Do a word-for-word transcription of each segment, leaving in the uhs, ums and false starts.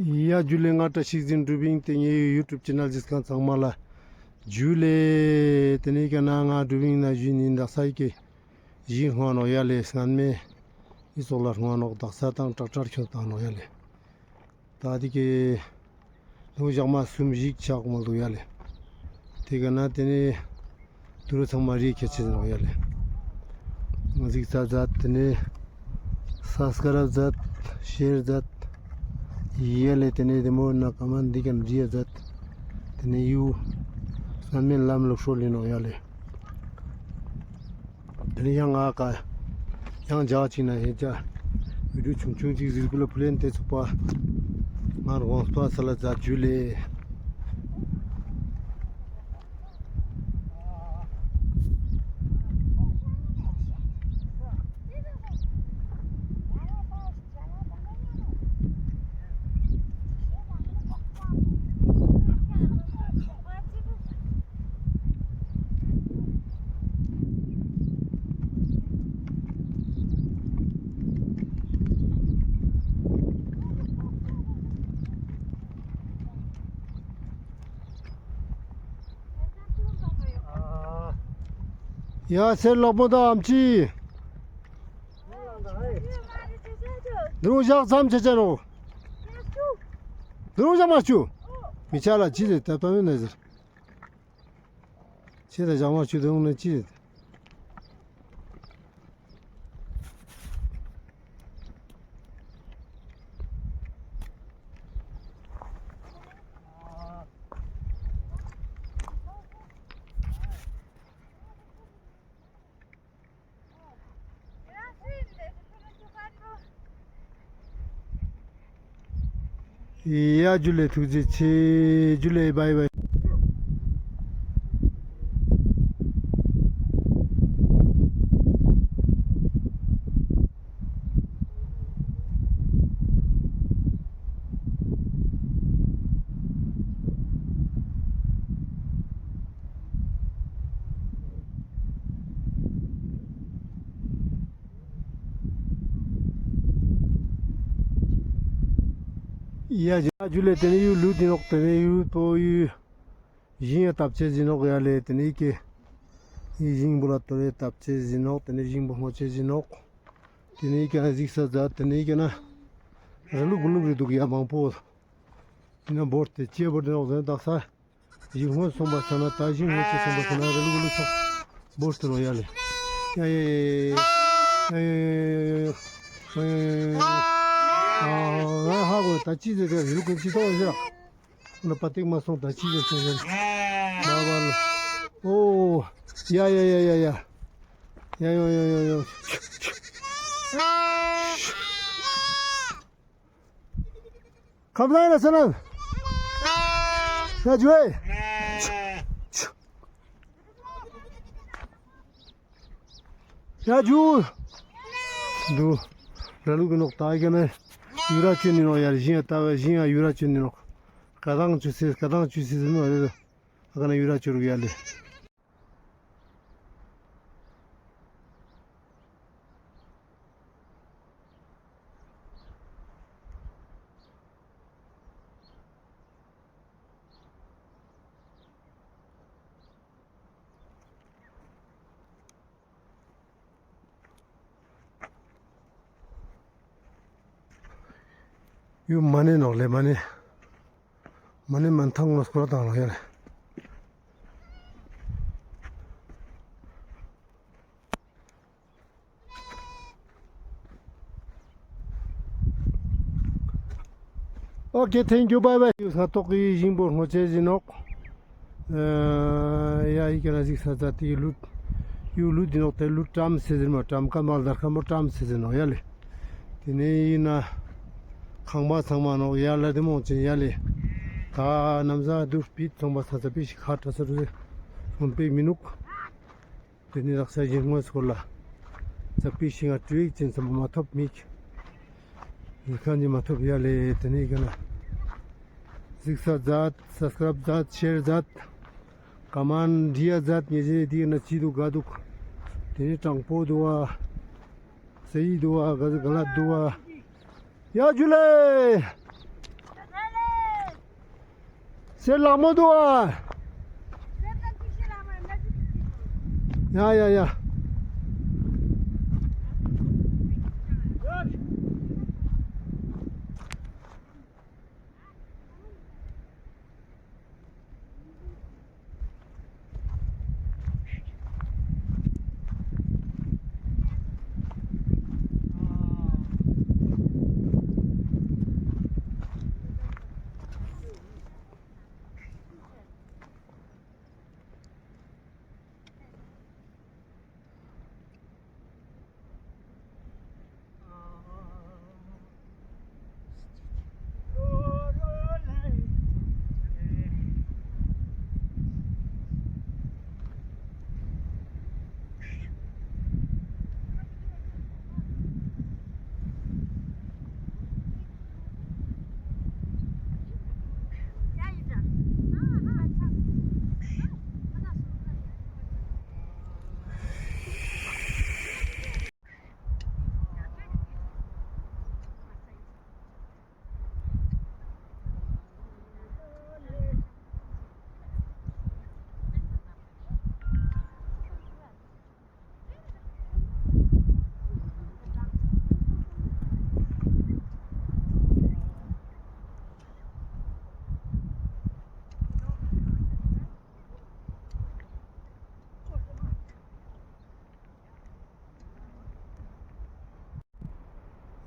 ཡ་ཇུ་ལེ། ང་བཀྲ་ཤིས་འཛིན་གྲུབ་ཨིན། ཏེ་ངའི་ཡུ་ཊུབ་ཆེ་ནལ་གཟིགས་མཁན་ཚང་མ་ལ་ཇུ་ལེ། ཏེ་ནེ་ཀ་ན་ང་གྲུབ་ཨིན་ན་ཞུ་ནི་དག་ས་ཡི་ཀེ་ཞིང་སྔོ་ནོག་ཡ་ལེ། སྔན་མེ་ཨི་ཙོགས་ལ་སྔོ་ནོག་དག་ས་དང་ཀྲག་ཀྲག་ཁྱོད་དང་ནོག་ཡ་ལེ། ད་དེ་ཀེ་ནུ་ཞག་མ་སུམ་ཞིག་ཆག་མོལ་དུག་ཡ་ལེ། ཏེ་ཀ་ན་ཏེ་ནེ་དུ་རུ་ཚང་མ་རི་ཁྱེད་ཆེ་ནོག་ཡ་ལེ། ང་གཟིགས་ས་མཛད། ཏེ་ནེ་སབ་སི་ཀ་རབ་མཛད། ཤེར་མཛད། ཡ་ལེ། ཏེ་ནེ་དེ་མོ་ན་ཀ་མན་འདི་ཀ་ན་རི་ཡ་མཛད། ཏེ་ནེ་ཡུ་སྔན་མེ་ལམ་ལུགས་སྲོལ་ཨིན་ནོག་ཡ་ལེ། ཏེ་ནེ་ཡང་ང་ཀ་ཡང་ཇག་ཅིག་ན་ཧེ་ཇ་བི་ཌིའོ་ཆུང་ཆུང་ཅིག་གཟིགས་གུ་ལ་ཕུལ་ལེན་ཏེ་ཚུགས་པ། ང་དགོངས་པ་སལ་ལ་མཛད། ཇུ་ལེ། ཡ་སེར་ལོག་པོ་དང་ཨམ་ཆི། དུ་རུ་ཞག་མཚམས་ཆ་ཆ་ནོག། དུ་རུ་ཞག་མ་ཆུ། མི་ཆ་ལ་ཅི་རེད་ད་ད་མེད་ན་ཟེར། ཁྱེད་ད་ཞག་མ་ཆུ་དུ་རུ་ནས་ཅི་རེད། ཡ་ཇུ་ལེ། ཐུགས་རྗེ་ཆེ། ཇུ་ལེ། བའི་བའི། ཡ་ཇུ་ལེ། ཏེ་ནེ་ཡུ་ལུད་ཨིན་ནོག། ཏེ་ནེ་ཡུ་པོ་ཡུ་ཞིང་ཡ་བཏབ་ཅེས་ཨིན་ནོག་ཡ་ལེ། ཏེ་ནེ་ཀེ་ཡི་ཞིང་པོ་ལ་ཏོ་རེ་བཏབ་ཅེས་ཨིན་ནོག། ཏེ་ནེ་ཞིང་པོ་སྔོ་ཅེས་ཨིན་ནོག། ཏེ་ནེ་ཀེ་ན་གཟིགས་ས་མཛད། ཏེ་ནེ་ཀེ་ན་ར་ལུག་གུ་ལུག་རེ་དུག་ཡ་མང་པོ། ཏེ་ན་བོར་ཏེ་ཅེ་བོར་ཏེ་ནོག་ཟེར་དག་ས། ཞིང་སྔོ་སོང་པ་ས་ན་ད་ཞིང་སྔོ་ཅེས་སོང་པ་ས་ན་ར་ལུག་གུ་ལུག་ཚོགས་བོར་ཏེ་ནོག་ཡ་ལེ། ཡ་ཡ་ཡ་ཡ། ཨ་ང་ཧ་གོ། ད་ཅི་ཟེར་ཏེ་ལུག་གུ་ཅི་ཐོག་ཟེར། ང་པ་ཏིག་མ་སོང་ད་ཅི་ཟེར་སོང་ཟེར། ཨོ། ཡ་ཡ་ཡ་ཡ་ཡ། ཡ་ཡ་ཡ་ཡ་ཡ། ཁམས་ལ་ཡིན་ན་ས་ན། ཡ་ཇུ་ཨེ། ཡ་ཇུ། དུ། ར་ལུག་གི་ནོག་ད་ཨི་ཀ་ན་ཡུ་ར་ཅོ་ནི་ནོག་ཡ་ཞིང་ཡ་ད་བ་ཞིང་ཡ་ཡུ་ར་ཅོ་ནི་ནོག། ཀ་དང་ཅུ་སི་ཀ་དང་ཅུ་སི་ཟེར་ནོག་རེ། ཨ་ཀ་ན་ཡུ་ར་ཅོ་རུག་ཡ་ལེ། ཡུ་མ་ནེ་ནོག་ལེ་མ་ནེ། མ་ནེ་མན་ཐང་ངོ་སྐོར་དང་ལོ་ཡ་ལེ། Okay, thank you, bye bye. ཡུ་ས་ཏོག་གི་ཞིང་པོ་སྔོ་ཅེས་ཨིན་ནོག། ཡ་ཡི་ཀ་ན་གཟིགས་ས་ཙ་ཏི་ལུད། ཡུ་ལུད་ཨིན་ནོག་ཏེ་ལུད་ཀྲམ་སེ་ཟེར་མ་ཀྲམ་ཀ་མལ་དར་ཁ་མོ་ཀྲམ་སེ་ཟེར་ནོག་ཡ་ལེ། ཏེ་ནེ་ཡིན་ན་ཁང་པ་ཚང་མ་ནོག་ཡ་ལ་ཏེ་མོང་ཅན་ཡ་ལེ། ད་ནམ་ཟ་དུར་པིད་ཚོང་པ་ས་ཙ་པི་ཞིག་ཁ་ཏྲ་ས་རུ་ཟེ་སོན་པེ་མི་ནུག། ཏེ་ནེ་རག་ས་ཞིང་སྔོན་སྐོར་ལ་ཙ་པི་ཤིང་ང་ཀྲིག་ཅན་ཚང་མ་མ་ཐོབ་མིག་ཡི་ཁ་ནི་མ་ཐོབ་ཡ་ལེ། ཏེ་ནེ་ཀ་ན་གཟིགས་ས་མཛད། སབ་སི་ཀ་རབ་མཛད། ཤེར་མཛད། ཀ་མན་འདྲི་ཡ་མཛད། ངེ་ཞེ་ཏི་ན་ཅི་དུག་ག་དུག། ཏེ་ནེ་དྲང་པོ་དུག་བ། སེ་ཡི་དུག་བ། ག་ཟི་ག་ལ་དུག་བ། ཡ་ཇུ་ལེ། སེར་ལ་མོ་འདུག་ཨ། ཡ་ཡ་ཡ།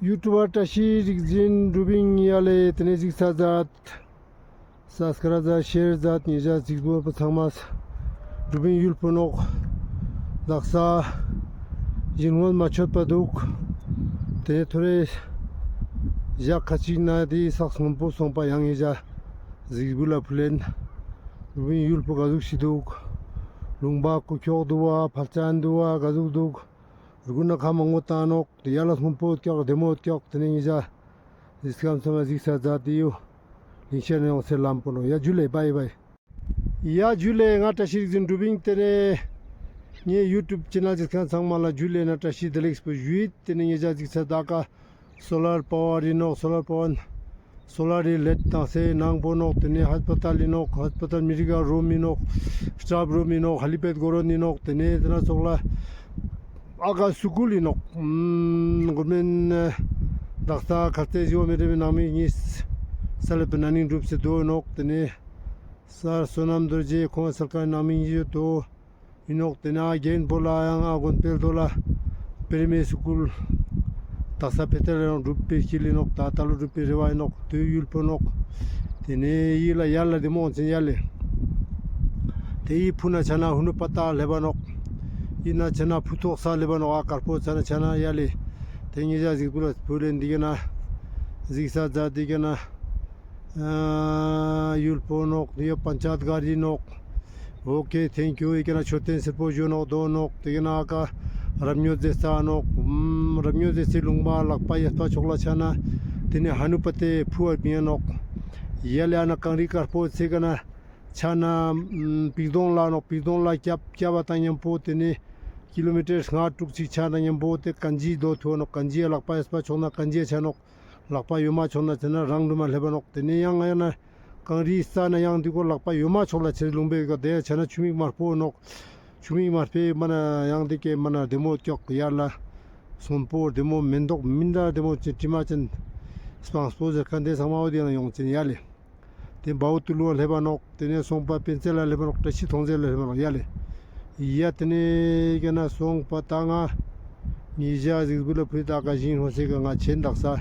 ཡུ་ཊུབ་པ་བཀྲ་ཤིས་རིག་འཛིན་དྲུག་པིན་ཡ་ལེ། ཏེ་ནེ་གཟིགས་ས་མཛད། སབ་སི་ཀ་རབ་མཛད། ཤེར་མཛད། ཉེ་ཞ་གཟིགས་པོ་པ་ཚང་མ་དྲུག་པིན་ཡུལ་པོ་ནོག། དག་ས་ཞིང་སྔོན་མ་ཆོད་པ་འདུག། ཏེ་ནེ་ཐོ་རེ་ཞག་ཁ་ཅིག་ན་ཏེ་སག་སྔོན་པོ་སོང་པ་ཡང་ཉེ་ཞ་གཟིགས་པོ་ལ་ཕུལ་ལེན། དྲུག་པིན་ཡུལ་པོ་ག་ཟུག་ཞིག་འདུག། ལུང་པ་ཀུ་ཁྱོག་འདུག་པ། ཕར་ཅན་འདུག་པ། ག་ཟུག་འདུག། རུ་ཀུན་ན་ཁ་མང་པོ་བཏང་ནོག། ཡ་ལ་སྔོན་པོ་ཀྱོག་བདེ་མོ་ཀྱོག། ཏེ་ནེ་ཉེ་ཞ་གཟིགས་ཁན་ཚང་མ་གཟིགས་ས་མཛད་དེ་ཡོད། ལིང་ཤེད་ནེ་ཡོང་སེ་ལམ་པོ་ནོག། ཡ་ཇུ་ལེ། བའི་བའི། ཡ་ཇུ་ལེ། ང་བཀྲ་ཤིས་རིག་འཛིན་དྲུག་པིན། ཏེ་ནེ་ངའི་ཡུ་ཊུབ་ཆེ་ནལ་གཟིགས་ཁན་ཚང་མ་ལ་ཇུ་ལེ་ན་བཀྲ་ཤིས་བདེ་ལེགས་པོ་ཞུ་ཡིད། ཏེ་ནེ་ཉེ་ཞ་གཟིགས་ས་མཛད་ཀ་སོ་ལར་པ་ཝར་ཨིན་ནོག། སོ་ལར་པ་ཝར་སོ་ལར་རི་ལེད་བཏང་སེ་ནང་པོ་ནོག། ཏེ་ནེ་ཧས་པ་ཏལ་ཨིན་ནོག། ཧས་པ་ཏལ་མེ་ཌི་ཀལ་རུམ་ཨིན་ནོག། སི་ཊཕ་རུམ་ཨིན་ནོག། ཧེ་ལི་པེཌ་གོ་རོན་ཨིན་ནོག། ཏེ་ནེ་ཏེ་ན་ཙོགས་ལ་ཨ་ཀ་སུ་ཀུལ་ཨིན་ནོག། ཨམ་གོ་མེན་དག་ས་ཁ་ཏེ་ཞི་བ་མི་རེ་མི་ནང་མི་ཉིས་ས་ལེ་པེ་ན་ནིང་གྲུབ་སེ་དོ་ཨིན་ནོག། ཏེ་ནེ་སར་བསོད་ནམས་རྡོ་རྗེ་ཁོང་སར་ཀར་ནང་མི་ཉིས་ཡོད་དོ། ཨིན་ནོག། ཏེ་ནེ་ཨ་རྒན་པོ་ལ་ཡང་ཨ་དགོན་པའི་རྡོ་ལ་པེ་རི་མེ་སུ་ཀུལ་དག་ས་ཕེ་ཏེ་ར་ཡང་གྲུབ་པའི་སྐྱིད་ལི་ནོག། ད་ད་ལོ་གྲུབ་པའི་རེ་བ་ཨིན་ནོག། དུས་ཡུལ་པོ་ནོག། ཏེ་ནེ་ཡི་ལ་ཡར་ལ་བདེ་མོ་ཡོང་ཅན་ཡ་ལེ། ཏེ་ཡི་ཕུ་ན་ཆ་ན་ཧུ་ནུ་པ་ཏ་ལེབ་བ་ནོག། ཡི་ན་ཆ་ན་ཕུ་ཐོག་ས་ལེབ་བ་ནོག། ཨ་དཀར་པོ་ཆ་ན་ཆ་ན་ཡ་ལེ། ཏེ་ཉེ་ཞ་གཟིགས་པོ་ལ་ཕུལ་ལེན། འདི་ག་ན་གཟིགས་ས་མཛད། འདི་ག་ན་ཨ་ཡུལ་པོ་ནོག། ཡོ་པན་ཆད་ག་རི་ནོག། ཨོ་ཀེ་ཐེང་ཀྱུ། ཡི་ག་ན་མཆོད་རྟེན་སེར་པོ་ཞུ་ནོག་དོ་ནོག། ཏེ་ག་ན་ཨ་ཀ་རབ་ཉོ་ཟེ་ས་ནོག། ཨམ་རབ་ཉོ་ཟེ་སི་ལུང་པ་ལག་པ་ཡས་པ་ཕྱོགས་ལ་ཆ་ན་ཏེ་ནེ་ཧ་ནུ་པ་ཏེ་ཕུ་བ་མི་ཡ་ནོག། ཡ་ལེ་ཨ་ན་གངས་རི་དཀར་པོ་ཚེ་ག་ན་ཆ་ན་ཨམ་པིག་དོང་ལ་ནོག། པིག་དོང་ལ་སྐྱབས་སྐྱབས་པ་དང་མཉམ་པོ་ཏེ་ནེ་ཀི་ལོ་མི་ཊར་ལྔ་དྲུག་ཅིག་ཆ་ན་མཉམ་པོ་ཏེ་གན་ཇི་དོ་ཐུ་ནོག། གན་ཇི་ལག་པ་ཡས་པ་ཕྱོགས་ན་གན་ཇི་ཆ་ནོག། ལག་པ་ཡོ་མ་ཕྱོགས་ན་ཆ་ན་རང་དུ་མ་ལེབ་བ་ནོག། ཏེ་ནེ་ཡང་ང་ཡང་ན་གངས་རི་ས་ན་ཡང་འདི་ཀོ་ལག་པ་ཡོ་མ་ཕྱོགས་ལ་ཆེ་ལུང་པའི་ཀ་ཏེ་ཆ་ན་ཆུ་མིག་དམར་པོ་ནོག། ཆུ་མིག་དམར་པོའི་མ་ན་ཡང་འདི་ཀའི་མ་ན་བདེ་མོ་ཀྱོག། ཡར་ལ་སོན་པོ་བདེ་མོ་མེན་དོག་མིན་དྲ་བདེ་མོ་ཅན་དྲི་མ་ཅན་སྤང་སྤོ་ཟེར་ཁན་ཏེ་ཚང་མ་འོ་དེ་ན་ཡོང་ཅན་ཡ་ལེ། ཏེ་བའོ་ཏུ་ལུ་ལེབ་བ་ནོག། ཏེ་ནེ་སོང་པ་པེན་ཚེ་ལ་ལེབ་བ་ནོག། བཀྲ་ཤིས་ཐོང་ཚེ་ལ་ལེབ་བ་ནོག་ཡ་ལེ། ཡ་ཏེ་ནེ་ག་ན་སོང་པ་ད་ང་ཉེ་ཞ་གཟིགས་པོ་ལ་ཕུལ། ད་ཀ་ཞིང་ཧོ་སེ་ག་ང་ཆེན་དག་ས།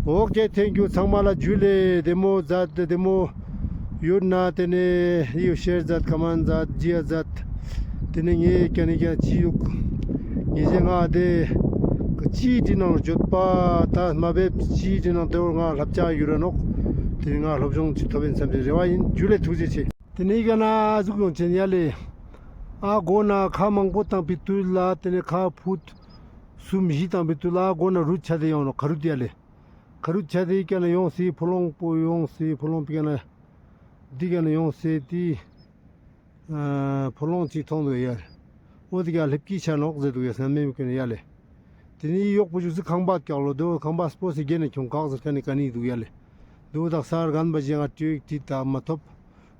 ཨོ་ཀེ་ཐེང་ཀྱུ། ཚང་མ་ལ་ཇུ་ལེ། བདེ་མོ་མཛད། བདེ་མོ་ཡོད་ན་ཏེ་ནེ་ཡོ་ཤེར་མཛད། ཀ་མན་མཛད། ཇི་ཡ་མཛད། ཏེ་ནེ་ངའི་ཀ་ནེ་ཀ་ཅི་ཡུག་ཉེ་ཞ་ང་ཏེ་ཅི་ཏི་ནང་བརྗོད་པ་ད་མ་བེབ། ཅི་ཏི་ནང་ཏེ་བོ་ང་ལྷབ་ཆ་ཡུ་ར་ནོག། ཏེ་ནེ་ང་སློབ་སྦྱོང་ཅིག་ཐོབ་ཡིན་བསམ་པའི་རེ་བ་ཨིན། ཇུ་ལེ། ཐུགས་རྗེ་ཆེ། ཏེ་ནེ་ག་ན་ཟུག་ཡོང་ཅན་ཡ་ལེ། ཨ་གོ་ན་ཁ་མང་པོ་བཏང་པའི་དུས་ལ་ཏེ་ནེ་ཁ་ཕུད་སུམ་བཞི་བཏང་པའི་དུས་ལ་ཨ་གོ་ན་རུད་ཆ་ཏེ་ཡོང་ནོག། ཁ་རུད་ཡ་ལེ། ཁ་རུད་ཆ་ཏེ་ག་ན་ཡོང་སེ་ཕོ་ལོང་པོ་ཡོང་སེ་ཕོ་ལོང་པོ་ག་ན་འདི་ག་ན་ཡོང་སེ་ཏེ་ཨ་ཕོ་ལོང་ཅིག་ཐོང་དུག་ཡ། འོ་ཏེ་ག་ལེབ་ཀི་ཆ་ནོག་ཟེར་དུག་ཡ། སྔ་མེ་མི་ཀ་ནེ་ཡ་ལེ། ཏེ་ནེ་ཡོག་པོ་ཞུགས་སེ་ཁང་པ་ཀྱག་ལོ་དོ། ཁང་པ་སྤོ་སེ་གྱེན་ནེ་ཁྱོང་ཀག་ཟེར་ཁན་ནི་ཀ་ནེ་དུག་ཡ་ལེ། དོ་དག་ས་རྒན་པ་ཞིག་ང་ཏྲིག་ཏི་ད་མ་ཐོབ།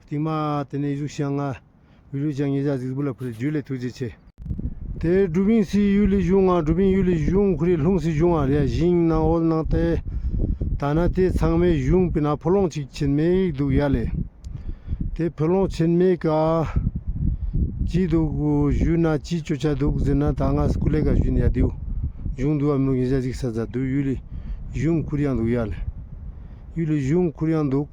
སྟིང་མ་ཏེ་ནེ་ཞུགས་ཤིག་ང་བི་ལུ་ཅང་ཉེ་ཞ་ཟིགས་བུ་ལ་ཕུལ་ཇུ་ལེ། ཐུགས་རྗེ་ཆེ། ཏེ་གྲུབ་ཨིན་སི་ཡུལ་ལི་གཞུང་ང་གྲུབ་ཨིན་ཡུལ་ལི་གཞུང་ཁུ་རི་ལྷུང་སི་གཞུང་ང་རེ་ཞིང་ནང་འོལ་ནང་ཏེ་ད་ན་ཏེ་ཚང་མའེ་གཞུང་པེ་ན་ཕོ་ལོང་ཅིག་ཆེན་མོ་དུག་ཡ་ལེ། ཏེ་ཕོ་ལོང་ཆེན་མོའེ་ཀ་ཅི་དུག་ཞུ་ན་ཅི་ཅོ་ཅེས་དུག་ཟེར་ན་ད་ང་སྐུ་ལས་ཀ་ཞུ་ན་ཡ་དེའུ་གཞུང་དུག་ཨ་མི་ནོག་ཉེ་ཞ་ཟིགས་ས་ཛད་དུག་ཡུལ་ལི་གཞུང་ཁུ་རི་ཡང་དུག་ཡ་ལེ། ཡུལ་ལི་གཞུང་ཁུ་རི་ཡང་དུག་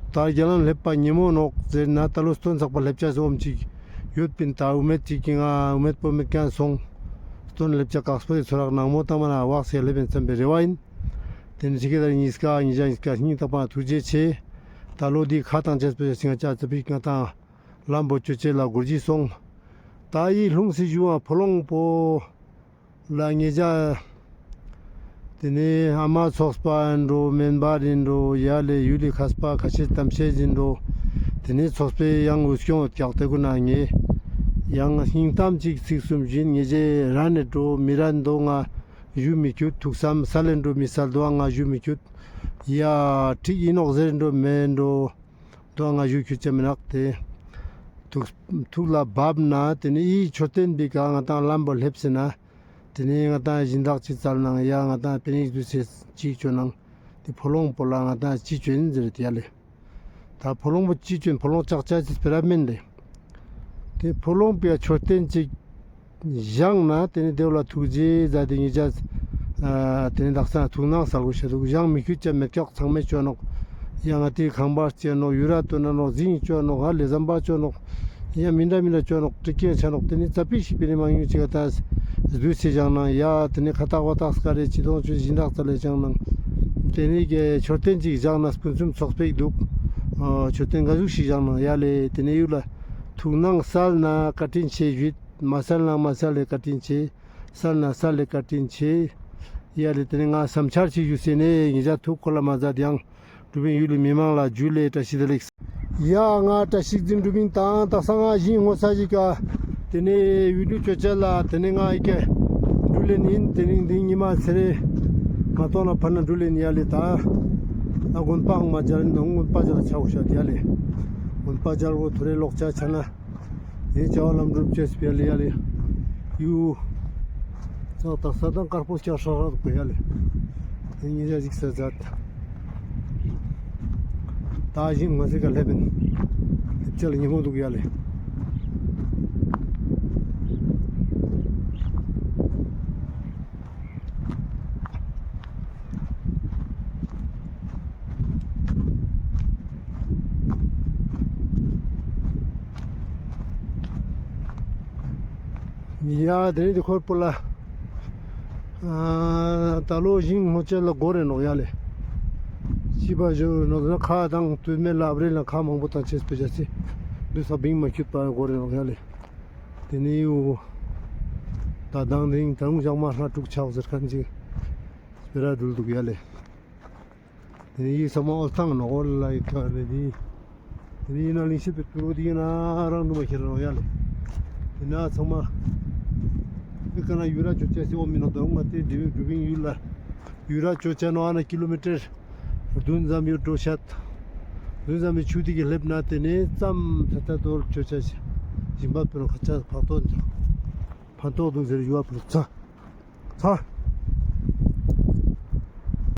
ད་རྒྱ་ལམ་ལེབ་པ་ཉེ་མོ་ནོག་ཟེར་ན་ད་ལོ་སྟོན་ཚག་པ་ལེབ་ཅེས་སི་འོམ་ཅིག་ཡོད་པིན། ད་འུ་མེད་ཅིག་གི་ང་འུ་མེད་པོ་མེད་ཁན་སོང་། སྟོན་ལེབ་ཅེས་ཀགས་པོ་ཏེ་ཚོ་རག་ནང་མོ་ཏང་མ་ན་བག་སེ་ལེབ་པིན་སམ་པའེ་རེ་བ་ཨིན། ཏེ་ནེ་ཅི་གེ་ད་ཉིས་ཀ་ཉེ་ཞ་ཉིས་ཀ་སྙིང་ཐག་པ་ཐུགས་རྗེ་ཆེ། ད་ལོ་འི་ཁ་ཏང་ཅེས་པོ་ཞིག་ང་ཅ་ཙ་པིག་ང་ཏང་ལམ་བོ་ཅོ་ཅེས་ལ་གོར་ཇི་སོང་། ད་འི་ལྷུང་སི་གཞུང་ང་ཕོ་ལོང་པོ་ལ་ཉེ་ཞ། ཏེ་ནེ་ཨ་མ་ཚོགས་པ་ཨིན་འགྲོ་མེན་པ་ཨིན་འགྲོ་ཡ་ལེ། ཡུལ་ལི་ཁས་པ་ཁ་ཤས་ཏམ་ཤེས་ཨིན་འགྲོ། ཏེ་ནེ་ཚོགས་པའེ་ཡང་འུ་སྐྱོང་ཀྱག་ཏེ་གུན་ན་ངའེ་ཡང་སྙིང་གཏམ་ཅིག་ཚིག་གསུམ་ཞུ་ཨིན། ཉེ་ཞའེ་རན་ནེ་འགྲོ་མི་རན་དོ་ང་ཞུ་མི་ཁྱུད། ཐུགས་སམ་སལ་ལེ་འགྲོ་མི་སལ་དོ་ང་ཞུ་མི་ཁྱུད། ཡ་ཁྲིག་ཨིན་ནོག་ཟེར་འགྲོ་མེན་འགྲོ། དོ་ང་ཞུ་ཁྱུད་ཅེས་མེན་ནག་ཏེ། ཐུགས་ཐུགས་ལ་བབ་ན་ཏེ་ནེ་འི་མཆོད་རྟེན་པོའེ་ཀ་ང་ཏང་ལམ་བོ་ལེབ་སེ་ན། ཏེ་ནེ་ང་ཏང་སྦྱིན་བདག་ཅིག་ཙལ་ནང་ཡ་ང་ཏང་པེ་ནེ་དུས་ཚོད་ཅིག་ཅོ་ནང་ཏེ་ཕོ་ལོང་པོ་ལ་ང་ཏང་ཅི་ཅོ་ཨིན་ཟེར་ཏེ་ཡ་ལེ། ད་ཕོ་ལོང་པོ་ཅི་ཅོ་ཨིན་ཕོ་ལོང་ཅག་ཅག་ཅིག་སྤེ་ར་མེན་ལེ། ཏེ་ཕོ་ལོང་པོའེ་མཆོད་རྟེན་ཅིག་བཞེངས་ན་ཏེ་ནེ་ཏེ་བོ་ལ་ཐུགས་རྗེ་ཟ་ཏེ་ཉེ་ཞ། ཨ་ཏེ་ནེ་དག་ས་ཐུགས་སྣང་སལ་གོས་ཤ་དུག་བཞེངས་མི་ཁྱུད་ཅེས་མེད་ཀྱག་ཚང་མའེ་ཅོ་ནོག་ཡ་ང་ཏེ་ཁང་པ་ཅོ་ནོག་ཡུ་ར་ཏོན་ན་ནོག་ཟིང་ཅོ་ནོག་ཧ་ལེ་ཟམ་པ་ཅོ་ནོག་ཡ་མི་འདྲ་མི་འདྲ་ཅོ་ནོག་ཏེ་ཀེ་ཆ་ནོག་ཏེ་ནེ་ཙ་པིག་ཤིག་པེ་ནེ་མང་ཉུང་ཅིག་ག་ད་སྡུས་སེ་བཞེངས་ནང་ཡ་ཏེ་ནེ་ཁ་ཏག་བ་ཏག་སྐ་རེ་ཅི་དོང་ཅོ་སྦྱིན་བདག་ཙལ་ལེ་བཞེངས་ནང་ཏེ་ནེ་ཀེ་མཆོད་རྟེན་ཅིག་བཞེངས་ན་སྤུན་སུམ་ཚོགས་པེ་དུག་ཨ་མཆོད་རྟེན་ག་ཟུག་ཤིག་བཞེངས་ནང་ཡ་ལེ། ཏེ་ནེ་ཡུལ་ལ་ཐུགས་སྣང་སལ་ན་བཀའ་དྲིན་ཆེ་ཞུས། མ་སལ་ན་མ་སལ་ལེ་བཀའ་དྲིན་ཆེ། སལ་ན་སལ་ལེ་བཀའ་དྲིན་ཆེ། ཡ་ལེ་ཏེ་ནེ་ང་སམ་ཆར་ཅིག་ཞུས་སེ་ནེ་ཉེ་ཞ་ཐུགས་ཁོ་ལ་མ་ཛད་ཡང་གྲུབ་ཨིན་ཡུལ་ལི་མི་མང་ལ་ཇུ་ལེ། བཀྲ་ཤིས་བདེ་ལེགས། ཡ་ང་བཀྲ་ཤིས་འཛིན་གྲུབ་ཨིན་དང་དག་ས་ང་ཞིང་ངོ་ས་ཞིག་ག་ཏེ་ནེ་བི་ཌིའོ་ཅོ་ཅེས་ལ་ཏེ་ནེ་ང་འི་ཀ་འགྲུལ་ལེན་ཨིན། ཏེ་ནེ་འི་ཉི་མ་ཚེ་རེ་མ་ཏོག་ན་ཕར་ན་འགྲུལ་ལེན་ཡ་ལེ། ད་ང་དགོན་པའང་མ་མཇལ་ན་དགོན་པ་མཇལ་ཆ་འོ་ཤ་ཡ་ལེ། དགོན་པ་མཇལ་བོ་ཐོ་རེ་ལོག་ཆ་ཆ་ན། ཡེ་བྱ་བ་ལམ་འགྲུབ་ཅེས་སྤེ་ལེ་ཡ་ལེ། ཡུ། ཙག་ཏག་ས་དང་དཀར་པོ་སྐྱ་ཧྲ་ཧྲ་དུག་ཡ་ལེ། ཏེ་ཉེ་ཞ་ཞིག་ས་ཛད། ད་ཞིང་ངོ་ས་ཀ་ལེབ་ཨིན། ལེབ་ཅེས་ལ་ཉེ་མོ་དུག་ཡ་ལེ། ཡ་ཏེ་ནེ་ཏེ་ཁོར་པོ་ལ་ཨ་ད་ལོ་ཞིང་ངོ་ཅེས་ལ་གོ་རེ་ནོག་ཡ་ལེ། ཤི་པ་ཞོ་ནོག་ན་ཁ་དང་དུས་མེད་ལ་ཨབ་རེལ་ལ་ཁ་མང་པོ་ཏང་ཅེས་པེ་ཞ་སི་དུས་ས་བིང་མ་ཁྱུད་པ་གོ་རེ་ནོག་ཡ་ལེ། ཏེ་ནེ་ཡུ་ད་དང་རིང་ད་རུང་ཞག་མ་ལྷ་དྲུག་ཆགས་ཟེར་ཁན་ཅིག་སྤེ་ར་འགྲུལ་དུག་ཡ་ལེ། ཏེ་ནེ་ཡི་ས་མ་འོལ་ཐང་ནོག་འོལ་ལ་ཡི་ཀ་ནེ་ཏེ་ནེ་ཡི་ན་ལིང་ཤེད་པའེ་ཏུ་རོ་ཏེ་ཡི་ན་རང་ནུ་མ་ཁྱེར་ར་ནོག་ཡ་ལེ། ཏེ་ན་ཚང་མ་ཡི་ཀ་ན་ཡུ་ར་ཅོ་ཅེས་སི་འོ་མི་ནོག་ད་རུང་ང་ཏེ་འགྲུལ་བིང་ཡུལ་ལ་ཡུ་ར་ཅོ་ཅེས་ནོག་ཨ་ན་ཀི་ལོ་མི་ཊར་བདུན་ཙམ་ཡོད་འགྲོ་ཤད། བདུན་ཙམ་མི་ཆུ་ཏེ་གི་ལེབ་ན་ཏེ་ནེ་ཙམ་ཐ་ཐ་དོར་ཅོ་ཅེས་ཞིང་པ་པེ་རོ་ཁ་ཆ་ཕག་ཏོ་ཕན་ཐོགས་དུག་ཟེར་ཡུ་བ་པུ་ལུ་ཚ་ཚ།